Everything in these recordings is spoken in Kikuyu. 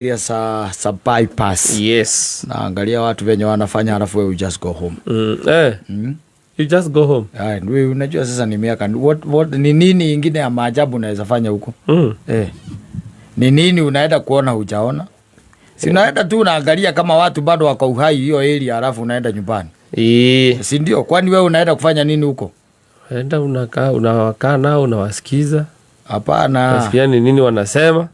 Area sa bypass. Naangalia watu venye wanafanya, alafu wewe you just go home. You just go home. Ay, wewe unajua sasa ni miaka what, ni nini ingine ya maajabu unaweza fanya huko? Ni nini unaenda kuona hujaona? Si unaenda tu unaangalia kama watu bado wako uhai hiyo area, alafu unaenda nyumbani. Si ndio? Kwani wewe unaenda kufanya nini huko? Enda unakaa, unawakaa nao, unawasikiza. Hapana. Unasikia ni nini wanasema.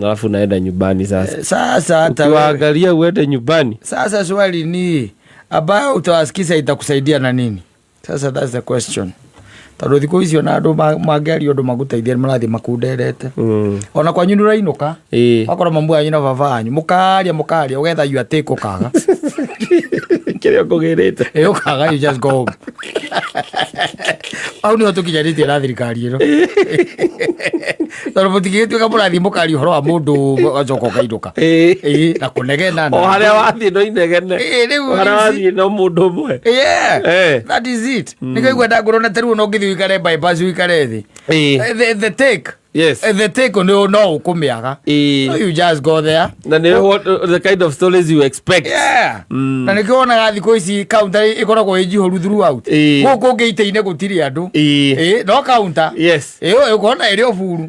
Alafu unaenda nyumbani sasa. Sasa hata wewe. Ukiwaangalia uende nyumbani. Sasa swali ni ambayo utawasikiza itakusaidia na nini? Sasa that's the question. Tondũ thikũ icio na andũ mangĩaria ũndũ magũteithia nĩ marathiĩ makunderete. Ona kwanyu nĩ ũrainũka. Wakorwo mamu wanyu na baba wanyu mũkaria mũkaria ũgetha you take ũkaga. Kĩrĩa ũkũgĩrĩte. Ũkaga you just go home. Hau nĩho tũkinyanĩtie na thirikari ĩno. Tondũ mũtingĩgĩtuĩka mũrathiĩ mũkaria ũhoro wa mũndũ ũgacoka ũkainũka. Na kũnegena na O harĩa wathiĩ no inegene. Rĩu O harĩa ici- wathiĩ no mũndũ ũmwe. That is it. Nĩkĩo ngwenda ngũrwo na tarĩu ona ũngĩthiĩ ũikare bypass ũikare thĩ. The take. The take nĩ no ũkũmĩaga. So you just go there. Na nĩ what the kind of stories you expect. Na nĩkĩo wonaga thikũ ici counter ĩkoragwo ĩ njihũru throughout. Gũkũ ũngĩ itĩ-inĩ gũtirĩ andũ. No counter. Ũkona ĩrĩ o buru.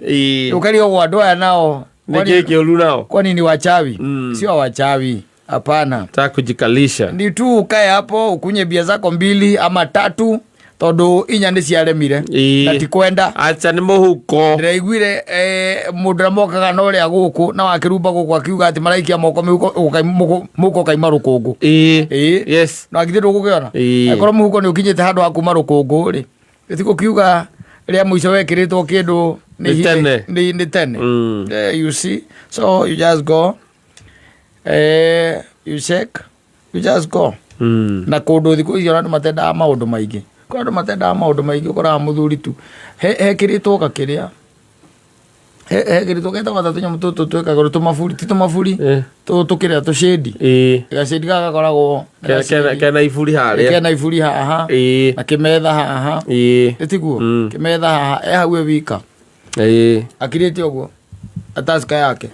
Ũkarigwo andũ aya nao. Nĩ kĩĩ kĩũru nao? Kwani ni wachawi? Sio wachawi. Hapana. Taka kujikalisha. Ni tu ukae hapo ukunye bia zako mbili ama tatu tondu inya nĩ ciaremire. Na ti kwenda. Acha nĩ mũhuko. Ndĩraiguire, mũndũ ũrĩa mokaga na ũrĩa gũkũ na wakĩrumba gũkũ akiuga atĩ maraikia moko mĩhuko, mũhuko ũkaima rũkũngũ. Na githĩ ndũgũkĩona? Angĩkorwo mũhuko nĩ ũkinyĩte handũ ha kuma rũkũngũ rĩ, ĩtigũkiuga rĩa mũico wekĩrĩtwo kĩndũ Nĩ tene. nĩ tene. You see? So you just go. You check. You just go. Na kũndũ thikũ icio andũ matendaga maũndũ maingĩ. Kũrĩ andũ matendaga maũndũ maingĩ, ũkoraga mũthuri tu. Hekĩrĩtwo gakĩrĩa. Hekĩrĩtwo getagwo ta tũnyamũ tũtũ twĩkagĩrwo tũmaburi, ti tũmaburi? Tũkĩrĩa tũcĩndi. Gacĩndi gaka gakoragwo gacĩndi. Kena iburi harĩa. Kena iburi haha. Na kĩmetha haha. Ĩtiguo? Kĩmetha haha, e hau e wika. Akirĩte ũguo. Ataska yake.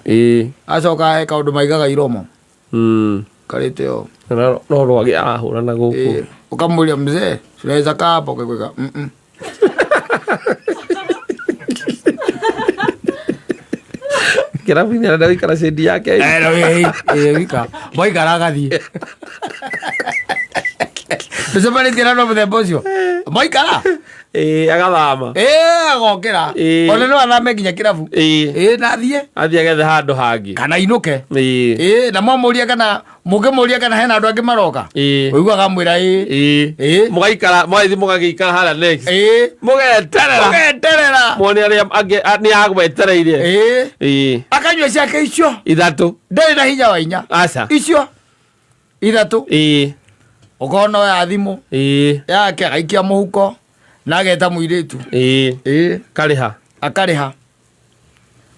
Acoka he kaũndũ maigaga iromo. Karĩte ũũ. Na no rwagĩ arahũra na gũkũ. Ũkamũria mzee, tunaweza kaa hapo? Akakwĩra, mm-mm. Kĩrabu-inĩ arenda gũikara cĩndi yake. No, wika. Mwaikara agathiĩ. Tũcemanĩtie na andũ a mũthemba ũcio. Mwaikara? Agathama. Agokĩra. Ona no athame nginya kĩrabu. Na athiĩ. Athiĩ agethe handũ hangĩ. Kana ainũke. Na mwamũria kana mũngĩmũria kana hena andũ angĩ maroka. Ũiguaga amwĩra ĩĩ. Mũgaikara, mũgathiĩ mũgagĩikara harĩa next. Mũgeterera. Mũgeterera. Muone arĩa angĩ, nĩ agwetereire. Akanyua ciake icio. Ithatũ. Ndarĩ na hinya wa inya. Aca. Icio. Ithatũ. Ũkona oya thimũ. Yake agaikia mũhuko na ageta mũirĩtu. Karĩha. Akarĩha.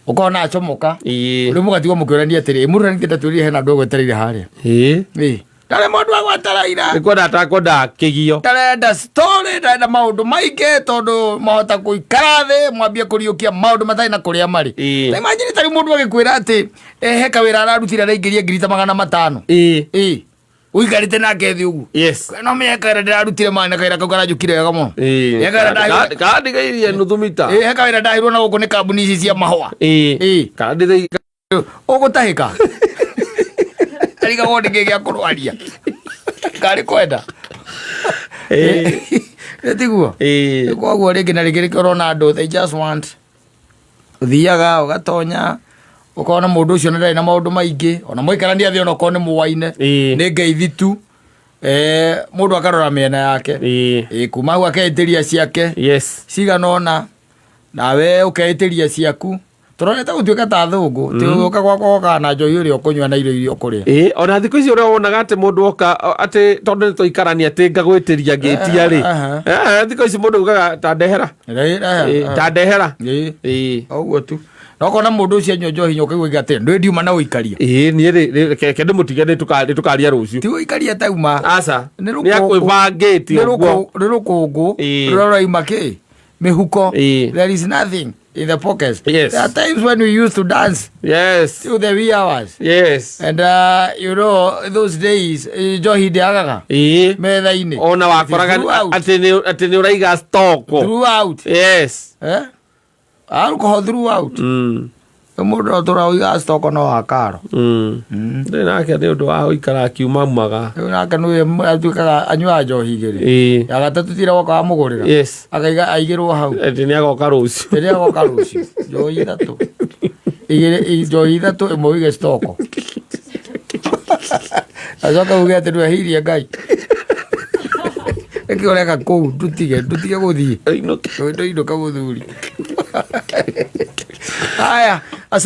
Ũkona acomoka. Rĩu mũgatigwo mũkĩũrania atĩrĩ, mũndũ nĩ ndatwĩrire hena andũ agwetereire harĩa. Ndarĩ mũndũ agwetereire. Nĩ kwenda atakwenda kĩgio. Ndarenda story, ndarenda maũndũ maingĩ tondũ mahota gũikara thĩ mwambie kũriũkia maũndũ matarĩ na kũrĩa marĩ. Ta imagine tarĩu mũndũ agĩkwĩra atĩ, he kawĩra ararutire araingĩria ngiri ta magana matano. Ũikarĩte nake thĩ ũguo. No menya kawĩra ndĩrarutire mani na kawĩra kau karanjũkire wega mũno. He kawĩra ndahirwo- Kandigairie nuthu mita. He kawĩra ndahirwo na gũkũ nĩ kambuni ici cia mahũa. Kandigairie. Ũgũtahĩka. Arigagwo nĩ kĩ gĩa kũrwaria. Karĩ kwenda. Nĩ tiguo? Koguo rĩngĩ na rĩngĩ rĩkĩ ũrona andũ, they just want. Ũthiaga ũgatonya, ũkona mũndũ ũcio ndarĩ na maũndũ maingĩ, ona mwaikarania thĩ onokorwo nĩ mũwaine. Nĩ ngeithi tu. Mũndũ akarora mĩena yake. Kuma hau akeĩtĩria ciake. Cigana ũna, nawe ũkeĩtĩria ciaku. Tũronete gũtuĩka ta thũngũ, ti ũka gwakwa wokaga na njohi ũrĩa ũkũnyua na irio iria ũkũrĩa. Ona thikũ ici ũrĩa wonaga atĩ mũndũ oka, atĩ tondũ nĩ twaikarania atĩ ngagwĩtĩria ngĩtia rĩ. Thikũ ici mũndũ augaga ta ndehera. Ta ndehera. Ũguo tu. Na ũkona mũndũ ũcio anyua njohi nyoka ũkaigua atĩ ndũĩ ndiuma na ũikaria. Niĩ rĩ, reke ndĩmũtige nĩ tũkaria rũciũ. Ti ũikaria tauma. Aca. Nĩ Nĩ rũkũngũ. akwĩbangĩte Nĩ ũguo. rũkũngũ. Rũrĩa rũraima kĩ? Mĩhuko. There is nothing. In the pockets. Yes. There are times when we used to dance till the wee hours. And those days, njohi ndĩagaga metha-inĩ. Ona wakoraga Throughout. Atĩ nĩ ũraiga stock. Throughout. Eh? Alcohol throughout. Mũndũ atũra ũiga stock no wa karo. Ndĩ nake nĩ ũndũ wa gũikara akiumaumaga. Rĩu nake nĩwe atuĩkaga anyuaga njohi igĩrĩ. Ya gatatũ tira woka wamũgũrĩra. Akaiga aigĩrwo hau. Atĩ nĩ agoka rũciũ. Rĩrĩa agoka rũciũ. Njohi ithatũ. Igĩrĩ njohi ithatũ ĩmwe ũige stock. Acoka uge atĩ ndwehirie Ngai. Nĩkĩ ũreka kũu ndutige ndutige gũthiĩ. Ainũke. Ndũinũka mũthuri. Haya.